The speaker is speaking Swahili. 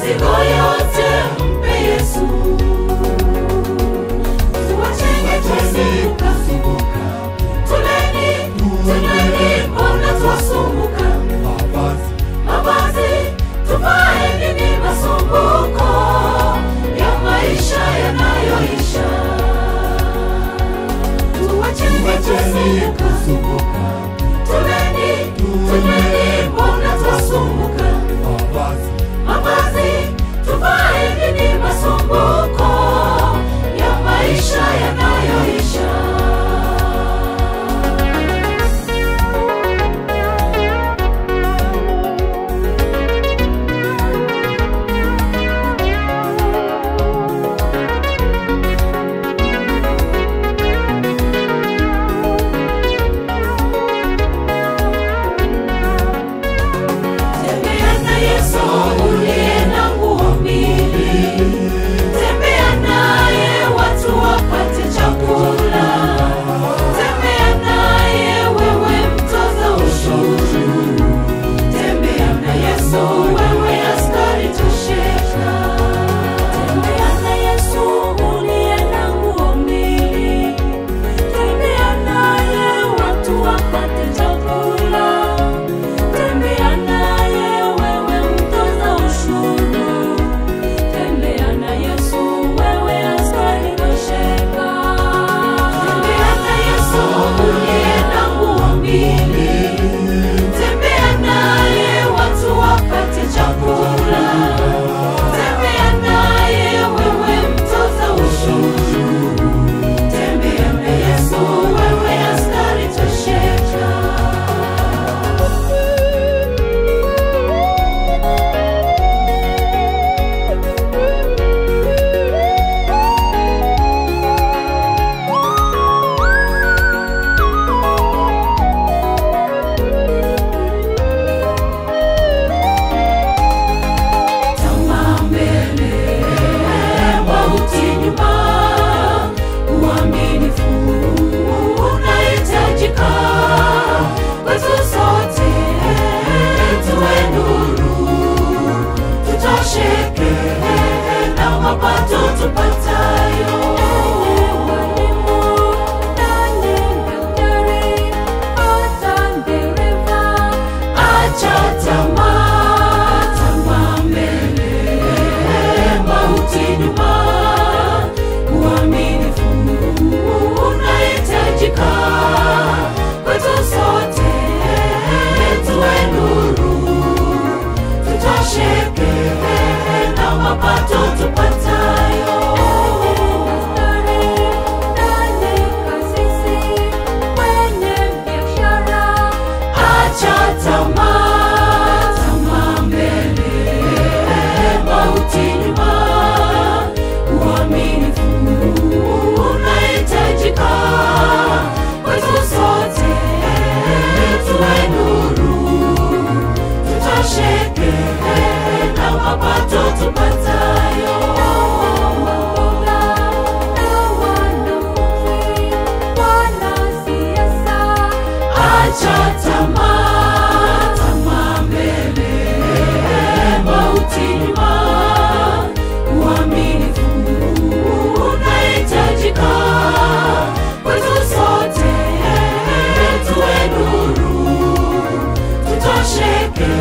Mizigo yote mpe Yesu. Tuacheni kusumbuka, tuleni, tunyweni, mbona twasumbuka? Mavazi tuvae nini masumbuko ya maisha yanayoisha. Tuacheni kusumbuka, tuleni, tunyweni, mbona twasumbuka? Mavazi tuvae nini masumbuko ya maisha yanayoisha. Tembea na Yesu uliye na nguo mbili, tembea naye watu wapate chakula. Tembea naye wewe mtoza ushuru, tembea na Yesu wewe askari tosheka. Tembea na Yesu uliye na nguo mbili, tembea naye watu wapate chakula. Tembea naye wewe mtoza ushuru, tembea na Yesu wewe askari tosheka. Tembea na Yesu uliye na nguo mbili, tembea naye watu wapate chakula. Tembea naye wewe mtoza ushuru, tembea na Yesu wewe askari tosheka. Tamaa mbele, mauti nyuma, uaminifu unahitajika kwetu sote. Tuwe nuru, tutosheke na mapato tupatayo. Mwalimu, nanyi daktari, hata dereva, Acha tamaa, tamaa mbele, mauti nyuma, uaminifu unahitajika kwetu sote. Tuwe nuru, tutosheke na mapato tupatayo. daktari, nanyi kasisi, mwenye biashara, Acha tamaa, tamaa mbele, mauti nyuma, uaminifu unahitajika kwetu sote. Tuwe nuru, tutosheke na mapato tupatayo. mboga na wanafunzi, wanasiasa, Acha tamaa, tamaa mbele, mauti nyuma, uaminifu unahitajika kwetu sote. Tuwe nuru, tutosheke